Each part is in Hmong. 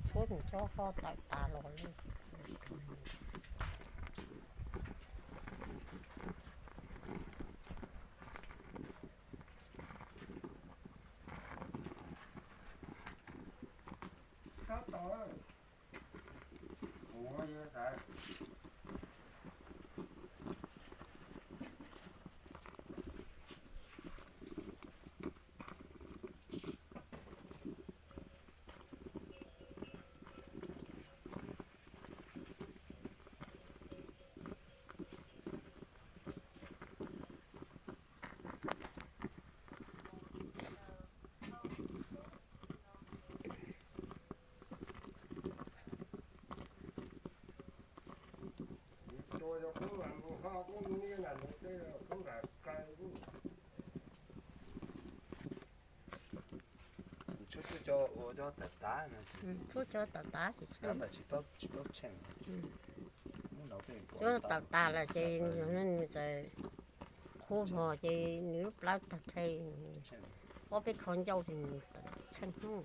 Tshuab tus tsob ho tawm tas los li. Tshuab cov ua cov tawm tav, tshuab cov tawm tav ces tsis paub tsheej. Cov tawm tas lawm ces nws txawm qhuav hlo ces nws lub plawv tag rhe, ob peb qho ncauj ces nws tsheej hnub.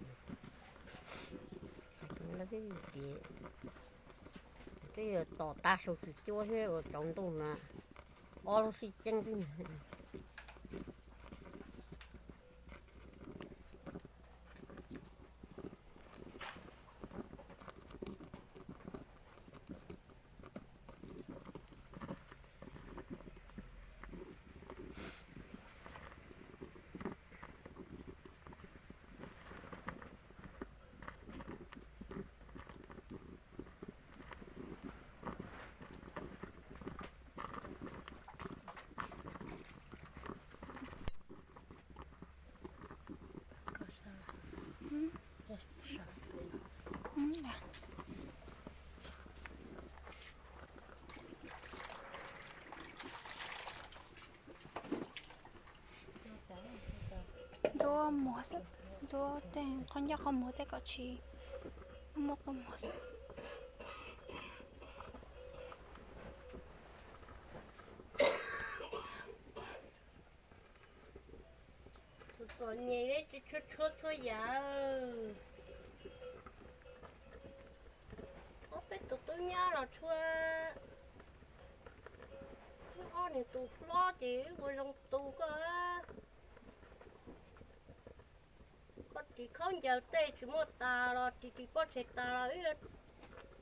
Twb yuav tom tav su tsis cuab thiab ua tsaus ntuj mas ob lub xij ceeb xwb. Ntxuav muag xwb, ntxuav tej qhov ncauj qhov muag tej kom tsis muaj qhov muag xwb. Tus tom nyem tsis tshuab tshuab txhua yam. Ob peb tus tub nyab los tshuab, ob niag tus hlob ces wb ua zoo tu koj. Koj ris khaub ncaws tej tsis muaj tas los ris ris pob tsev tas los wb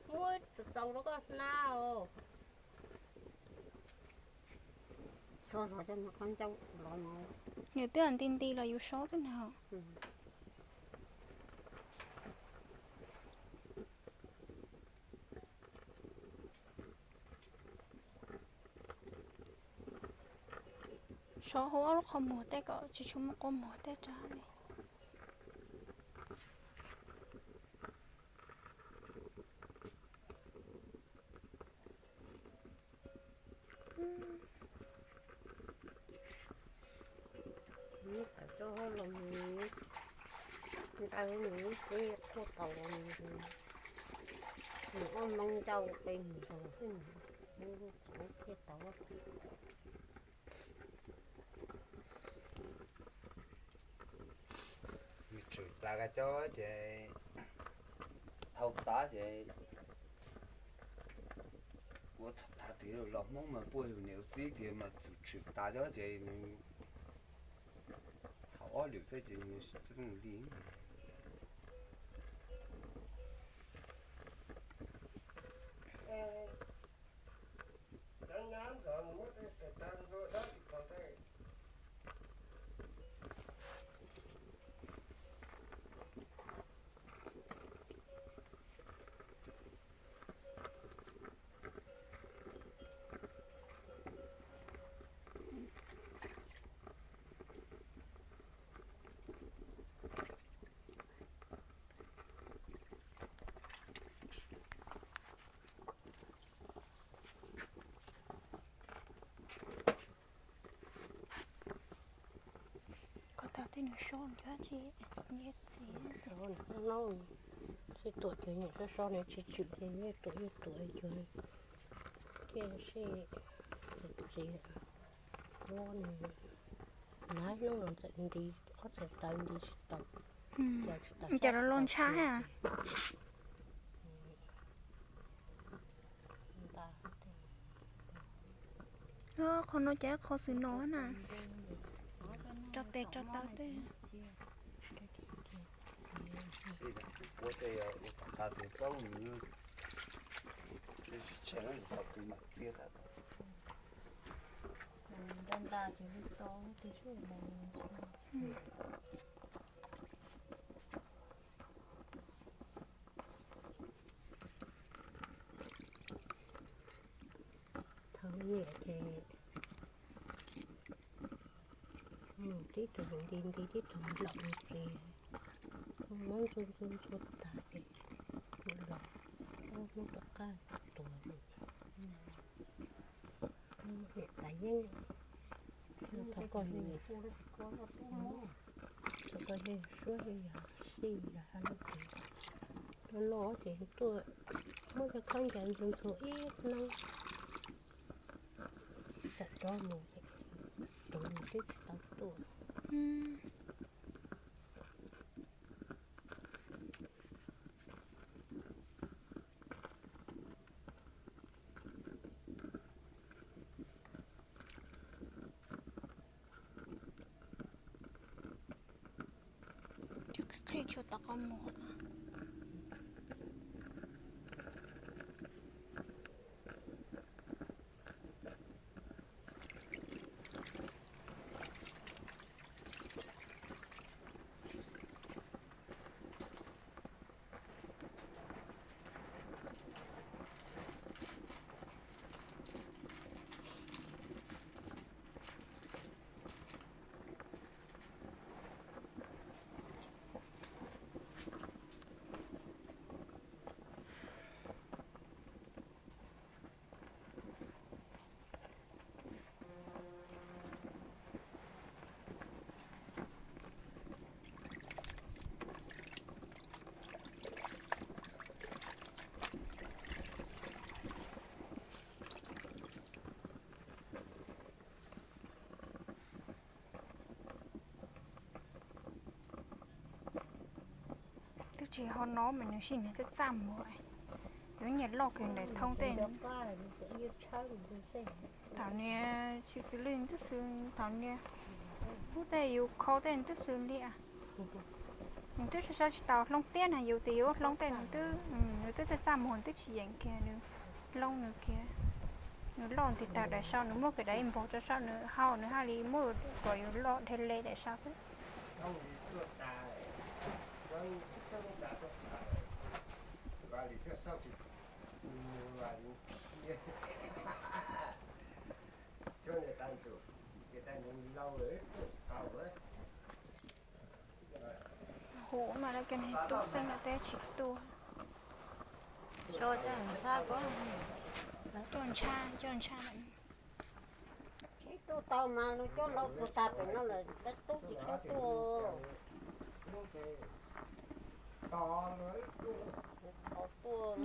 muab txaus txaus rau koj hnav os. Nws twb nti nti los yus saub xwb na. Saub hauv ob lub qhov muag tej kom tsis tshua muaj qhov muag tej rau li. Nws tawm rau hauv los nws ntaw nws teb qhuav tau, nws ob moo ncauj qe mus zog xwb, nws tsis thiaj tau. Nws tshwm tas koj cov ces dhau tas ces ua thav twg los Hmoob mas puaj yus niam yus txiv tias mas txum tshwm tas cov ces nws thaum ob lwm thiab ces nws txeeb li. Koj tau tej nws sob nrog tsis nyiam txiv. Sib tuam ces nws sob sob nws tsis tshwm ces yeej tuam yeej tuam cuag tiam sis txiv, ua nws, nag hnub no txawm nti, ob txhais taw nti tsis tau, cas tsis tau, cas los los ntshai ha. Qhov no ces qhov xwm no na, tso tes tso taw tej. Thaum niam ces tib tug nti nti tib tug nplaum nti, muab ntxuav ntxuav ntxuav tas ces los muab rov qab tuag. Niam tas yeeb, thov koj, thov koj yeej suab yeej yog sij yog hab lub tsev loj loj ces tuaj muab cov khaub ncaws ntxhua ntxhua ib hnub, txawm rov mus ces tus twb tsis tau tuaj. Cov qhib qhib tshuav tom qab muag. Twb tsis ho no mas nws sij nws txaj txaj muag. Yuav nyiam loj kawg ntawm thoob tej. Thaum niag tsis xws li twb xws, thaum niag pub tej yus khau tej twb xws li. Nws twb sab sab tsis tau, hloov tiab na, yus tias yus hloov tej nws twb, nws twb txaj txaj muag, nws twb tsis yeem kiag, nws hloov nws kiag. Nws loj nti tag daim sau, nws muab kiag daim npaug tso saum nws hau, nws haj li muab kom yus loj dhia le daim sau xwb. Hu mas lawv kev neeg tub xeeb lawv teb tsis tuaj. Coj ntshai, coj ntshai lawm. Tsis tuaj tau mas luag coj ntau tus tag pem no lawm, peb tub tsis tshua tuaj.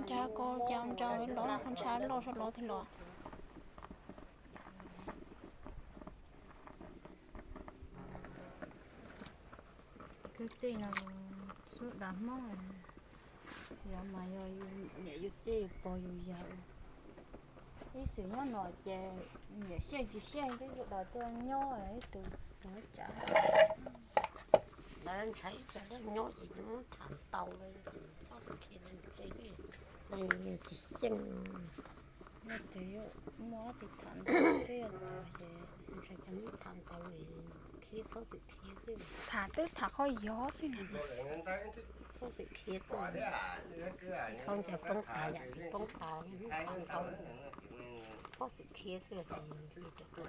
Cas ko cas ntsawg los, qhov ntshav loj zog los tiag los. Kwv tij no xub dav Hmoob, yog mas yog niam yus txiv yus pog yus yawg. Ib txwm nyob no ces niam xyeej tsis xyeej twb sawv daws tuaj nyob ib tug tsav. Lawv ntshai ib tsam lawv nyob ces muab tham ntau, txhob txwm khiav, tsis xyeej. Yog tias muaj dab tsi tham ntau twb yog tuag ces ntshai cov muab tham ntau, khiav txhob txwm khiav. Tham twb tham qhov yog xwb na. Txhob txwm khiav xwb, khaub ncaws poob tas yam poob tas, tham ntau, txhob txwm khiav xwb ces li rau qhov xeb.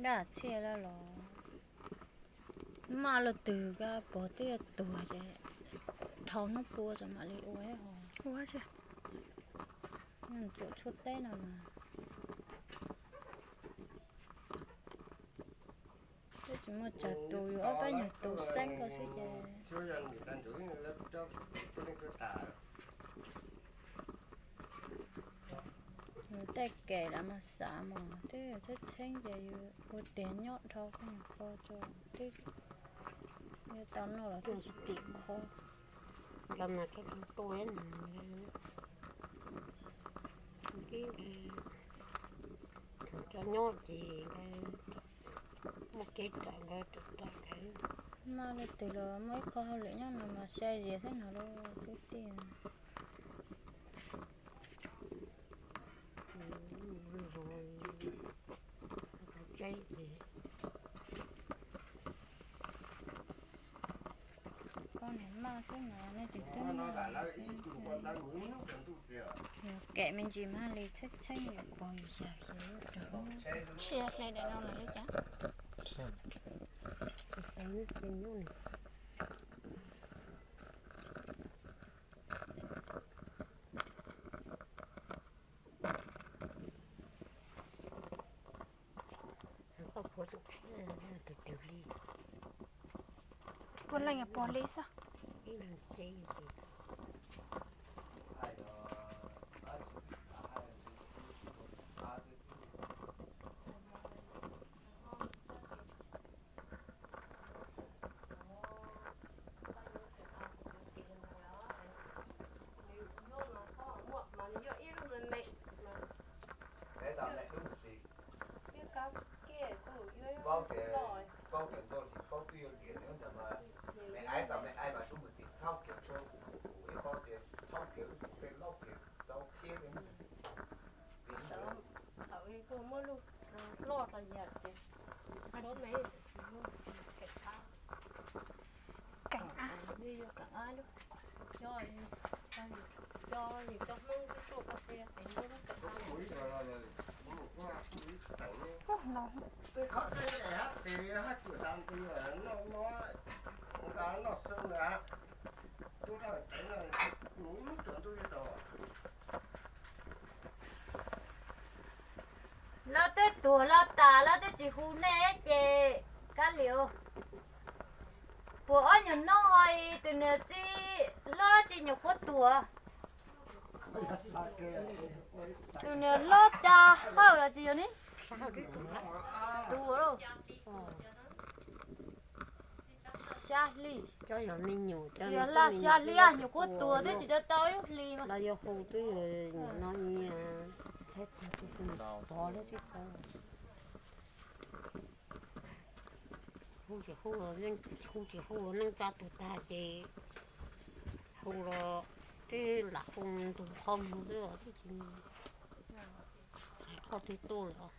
Dab txhiaj lawm los maj lug twg koj pog twb yuav tuag ces dhau hnub pua txawm mam li ua ho. Ua txhua teb no mas twb tsis muaj tsawg tus, yus ob peb nyuag tus xeeb ko xwb ces. kem lawm mas xav mas twb txheeb txheeb ces yus ua tiag nyob dhau poj niam pog tso, twb yuav tau noj los twb tsis tim qhov. Nkawd mas txhob txhob tuaj na, nkawd tib nkawd thaum cov nyob ces nkawd muaj kev ram nkawd ram ram nkawd. Mas leej twg los muaj ib qho hauj lwm nyob no mas sai zias xwb no lauj kwv tij. Poj niam maj xwb no nej tus twb kem me ntsis mas li txheeb txheeb yus pog yus xyas ces sia hle daim no lawm li cas. Koj puav tseem qhia tus twg li? Puav leej pog li xwb. Ib leeg ces Paub tias, paub tias ntxo tsis paub twb yuav liam, tab sis mas me aiv tas me aiv mas dub mus txim thaub kiag tshuav kuv ib qho tias thaub kiag wb tus peb laub kiag tau thiab li. Thaum ub kuj muab lub loj rau yam ces keem ab, keem ab lub, cov, cov Hmoob twb tuaj koj qhia ces muab lub keem ab. Tej qhov tej hab tes hab cuam tas nti noj mov, nqa noj xwb na, tub rau tev no, mus ib hnub tsaus ntuj li tau. Lawv twb tuag los tas lawv twb tsis hu nej ces kav liam. Puas ob nyuag hnub ho tus niam txiv hlob tsis nyuam qhuav tuag. Tus niam hlob Tsa Hawj los tsis yog ne? Tuag lauj. Xya hli, tsis yog laj xya hli nyuam qhuav tuag twb tsis tau tau ib lub hli mas. Los yog hu twb yog nim no ntshai txog tus tog lub tsis tau. Hu tsis hu, hu tsis hu neej tsa tuag tag ces hu los twb lam hu ntug qhov muag xwb os, twb tsis hais qhov twg tuaj lawm.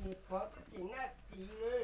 Niam pog twb tsis naj tis li.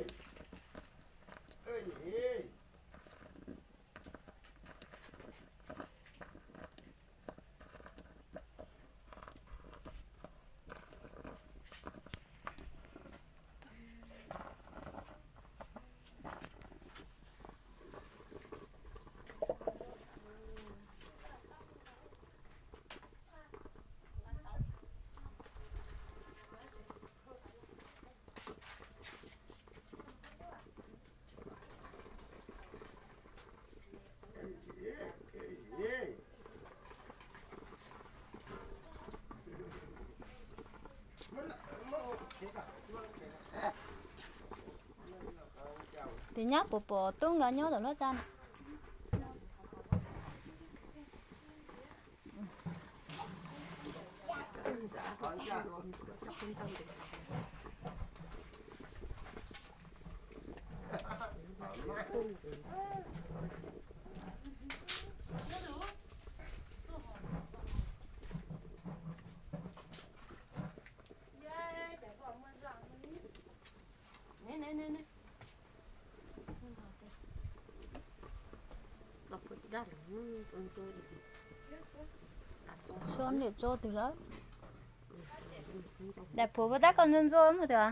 Tes nyab puas pom tub nkawd nyob tom lub txaj na? Suab niam tso twg lawm? Daim phuam puas tab koj ntxuag ntxuag mus twg?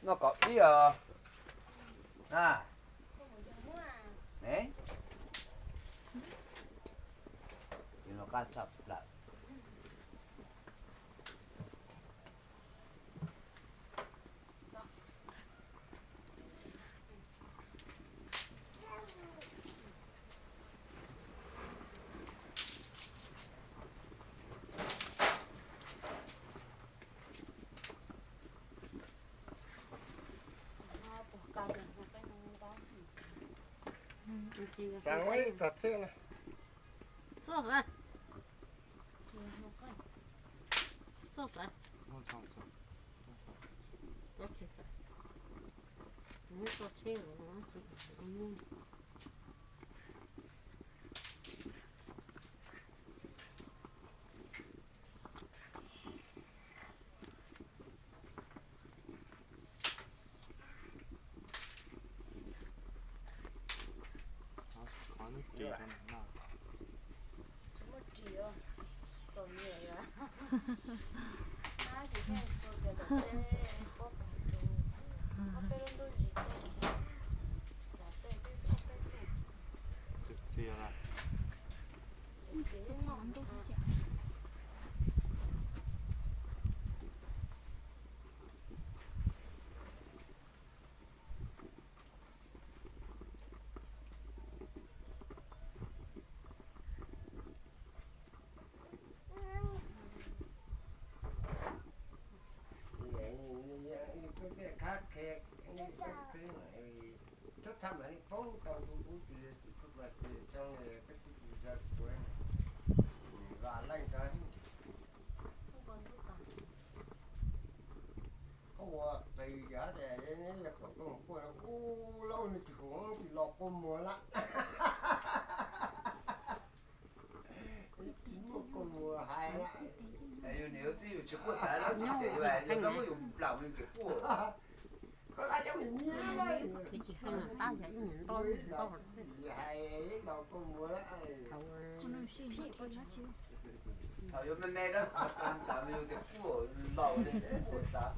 Noj kom ib os. Xav ib tog txhiab na. Txoj xav. Txoj xav. Txoj xav. Koj ua tes yog tias yog kom koj mus kuaj ub lauj, nws tsis hu tsis los kua muag lawm. Tsis muaj kua muag hais lawm. Yus niam yus txiv yus tsis quaj xav dab tsi ces yus, yus koj muab yus nplaum yus ces quaj. Koj tab coj nws nyiam. Hais los kua muag lawm. Thaum yuav me me dab qhuas tas nplaum yus ces quaj, laus ces tsis quaj xav.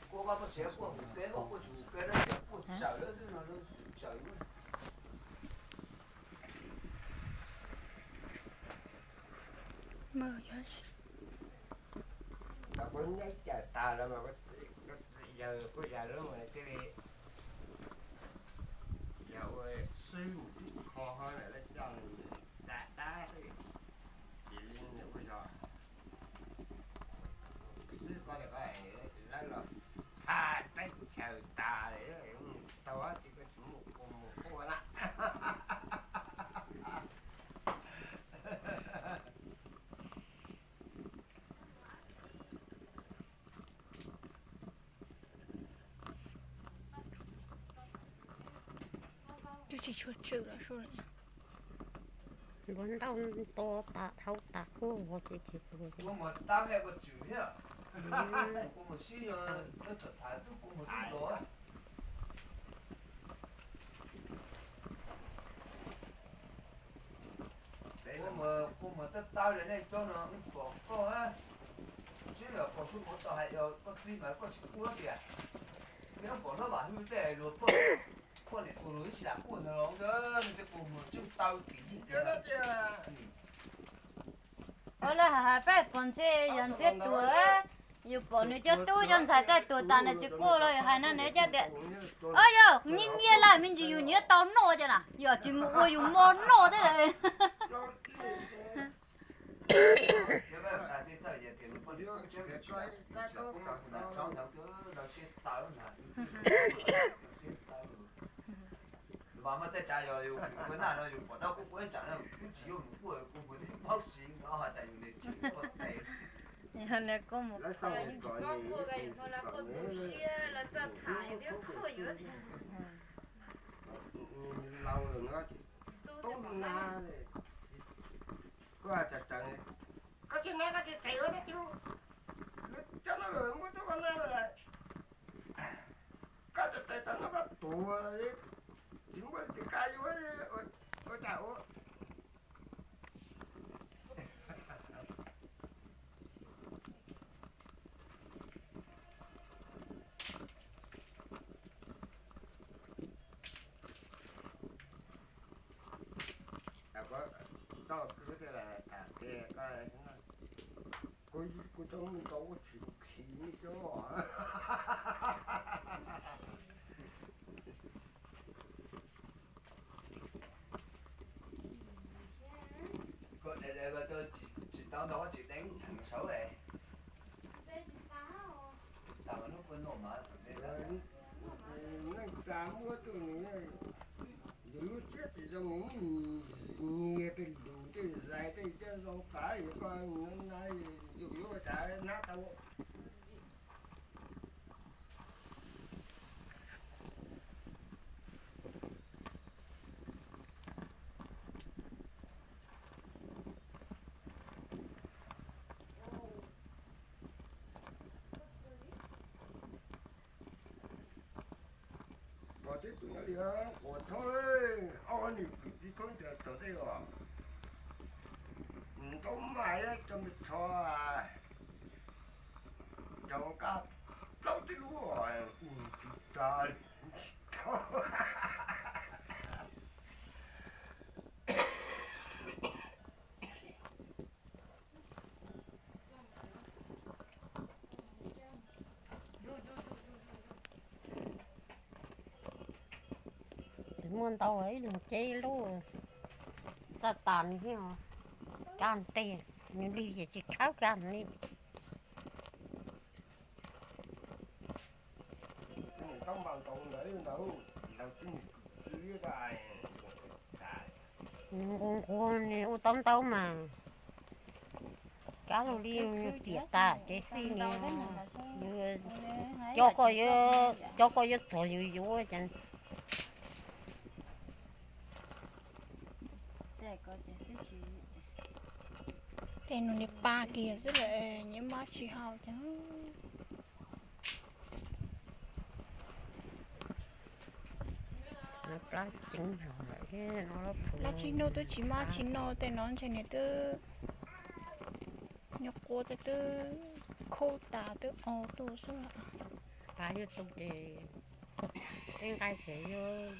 Quaj koj koj tsev quaj hum kev, koj quaj tsis hum kev dab tsi, quaj tsawm dab xwb no, tsawm. Mas kuv nyob cawm tas los mas yawg kuj yam lub mas thiaj li yog ua swb mus tib qho ho lawm lawv coj mus tsa dab xwb, ces li nws ua zog xwb. Koj tias koj lawv los txha teb chaws tas lawm, tsis tau dab tsi, koj tsis muaj kua muag quaj na. Twb tsis tshua tswm los sua lawm. Npua ntau, nto tas dhau tas quaj vog ces ces. Kua muag tawb tawb li nej cov no wb pom koj, tsis yog pom sub muv tau hais yog koj txiv mas koj tsis quaj tias, yog pom hlob Vam Hwj tej luag poj niam tus luag ib tsis lam quaj ntawd los, nws tej kua muag tseem tawb tim yij tias. Ua lawv hais peb pom ntxhiab, yog ntxhiab tuag, yus pom nws cov tub cov ntxhais tej tuag tas nws tsis quaj los yus hais no nws coj tias, o yog nyiaj nyiaj lawm me ntsis yus nyiam tau noj cov na, yog tsis mus ua yus mos noj thiab lawm. Mas muaj tej tsav yog yus ua naj no yus pom tab kuj ua ib tsam no kuj tsis yuav mus kuaj, kuj mus tej paub siv no has tas yus niam tsis ua tes. Yog nws kuj mus kho. Laus lawm no tsis tub na, koj tsis na koj tsis tsev ua dab tsi, lub coj no lawm muab tuaj ua na lawm. Koj tsis tsev tau no koj tuag li, tsis muaj li tis kab yuav ua cas ua. Tau kwv thiaj li tham tias koj, kuv cov me ntau ua tsis khi me cov. Koj de de los tsis tau ntau tsis deev theem saud es. Tsis tau hnub kua noj mas. Neej tsa muab tuaj nws, yus lub siab tsis zoo nws nyiag tej lus tej zais tej coj zoo tas yus ko na, yus yuav ua cas hnab tau. Pom tib tug nyob li quas thoob, ob niag kwv tij thoob ncaws tog tej os, ntaub mas coj me tsho, cov kab plaub tib lub, tus tas tsis tau. Muaj ntau ib leeg ceb lub xaj tas thiab, kab ntej nws li ces tsis khawb kab li. Nws nquag nquag nws ua taub ntaub mas kab lug li tiam tas ces xij nws, cov koj yuav txog yus yuav ces. Ces nws li pa kiag xwb lawm, nyiam mab tsis haus ces. Plab tsis noj twb tsis mab tsis noj tej no ntshe nws twb nyob quav tej twb khuj tas twb o tuaj xwb. Pab yuav tu ces tej nqaij xwb yuav.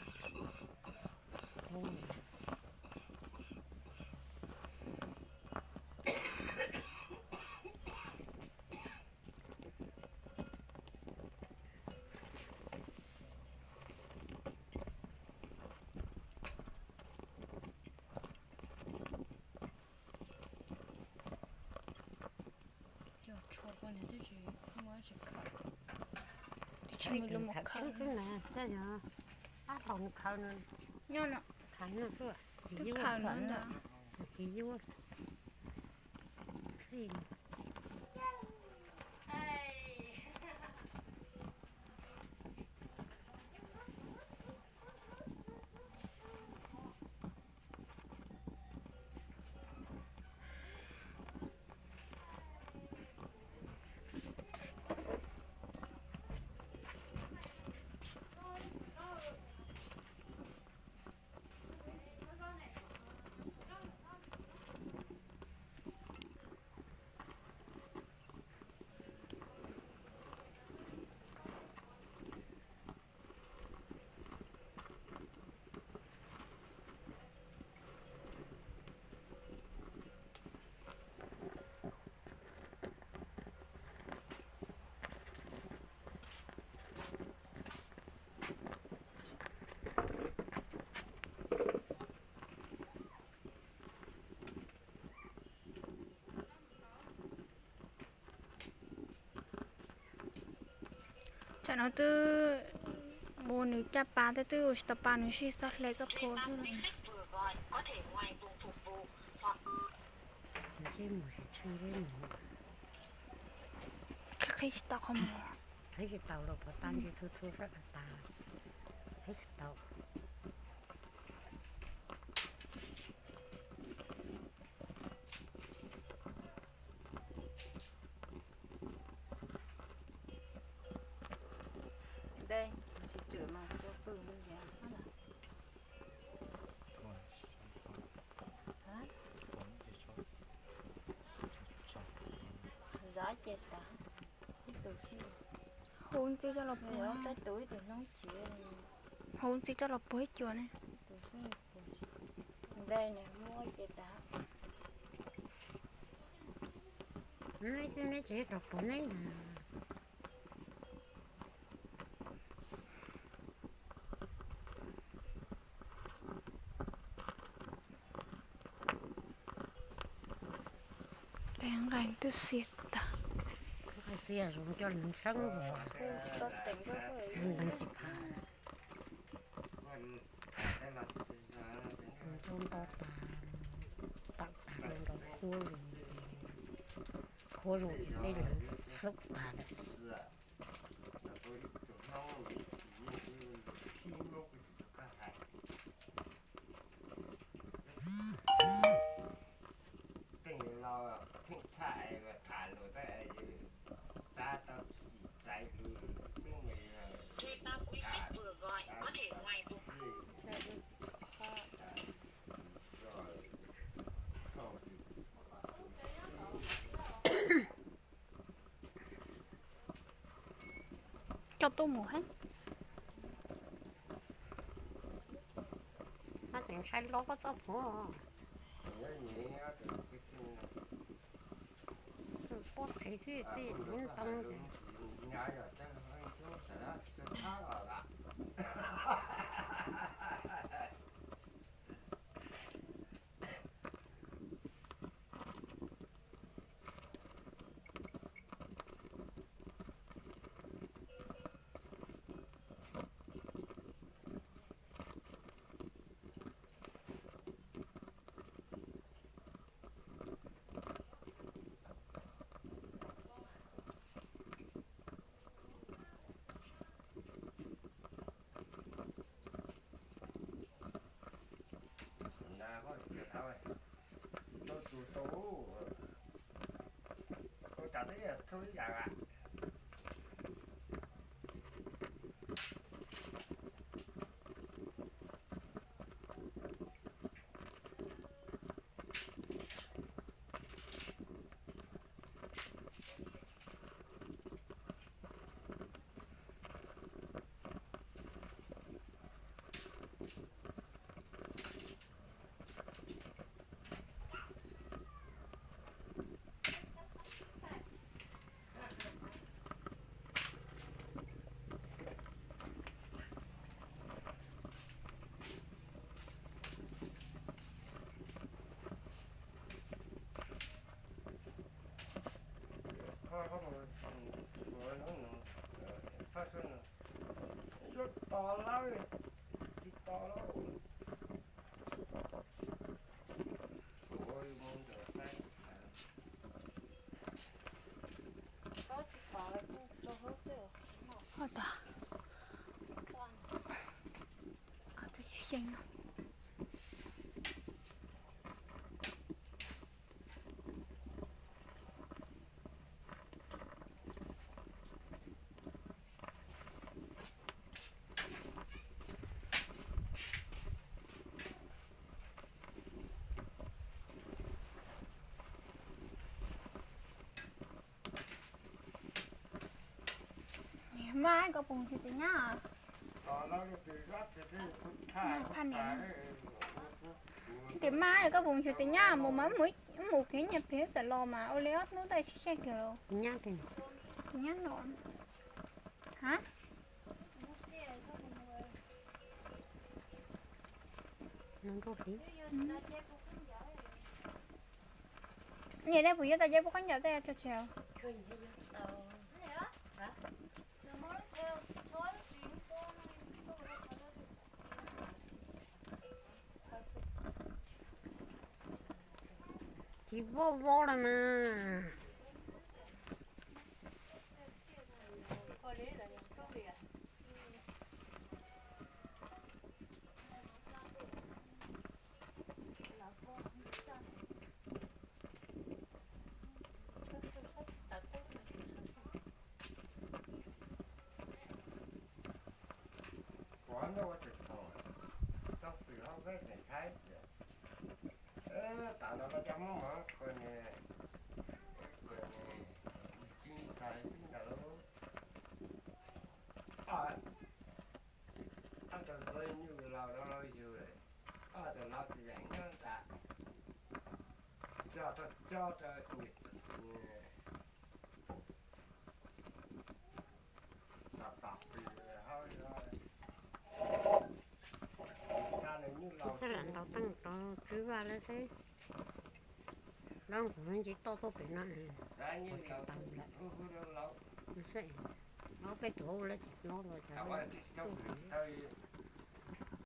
Twb khaws no, twb khaws no ntag. Tsam no twb Ua nws caj pas tej twb ua tsis tau pa, nws sib xob hle txoj phuam xwb. Ntsej muag tsis tshee ntsej muag. Qhib tsis tau qhov muag. Qhib tsis tau los puas tag ntshe txhua txhua sab tas tas. Qhib tsis tau. Dej tsis tswm mas cua pw li. Zov ces tas, ib tug xwb. Hu ntxiv coj los puag, ib tug hnub tsis, hu ntxiv coj los puag ib cua ne. Ntej nws muab ces tas. Neb xwb neb tsis rau puag neb na. Peb nqaij twb xiav tag. Nqaij xiav zoo coj neeg seeb os. Neeg tsis phav. Nrau nto tas, tawm tag nrau qhuav zoo, qhuav zoo ces peb lawv xub tag lawm. Tej laus pheej txhaj tham lus tab sis xav tau tsis txais lus xwb. Coj tub mus heev. Mas tseem ntshai hlo koj txoj phuam. Pob qhev xwb tej ntoo ces. Tus tus tus, tus cas twb yog txhua ib yam a. Yuav to lawm, tsis to lawm. Ua tas, twb tsis xyeej no. Maj, koj puas mus xyuas tus nyab? Phaj niam, tias Maj, koj puas mus xyuas tus nyab? Mus mas mus, mus kiag nyias pem txawm los mas ua li ob hnub ntawd tsis xyeej kiag. Tus nyab, tus nyab no. Ha? Niam, nej puas yuav tau cov pub khaub ncaws tej tso tseg? Tsis, tsis tau. Tsis vob vob los mas. Kuv hnub ua tsis tau, tau fwm hauv peb teem Thaib tias, tam no los cov Hmoob mas kua niag, kua niag cin xaiv xwb ntawd. Ob tug txwj nyuj laus rau yus, ob tug laus txiv yeem nyob nram, cog rau, cog rau niam, tom tom pw hauv, xa nws nyuj laus. Txhob lam ntaus teej rau kwv Vaj lawv seb, lawv nqus nce toj tuaj pem no, tsis tau lawm. Ob peb tug hauv lawv tsis nyob los cas, tsis tau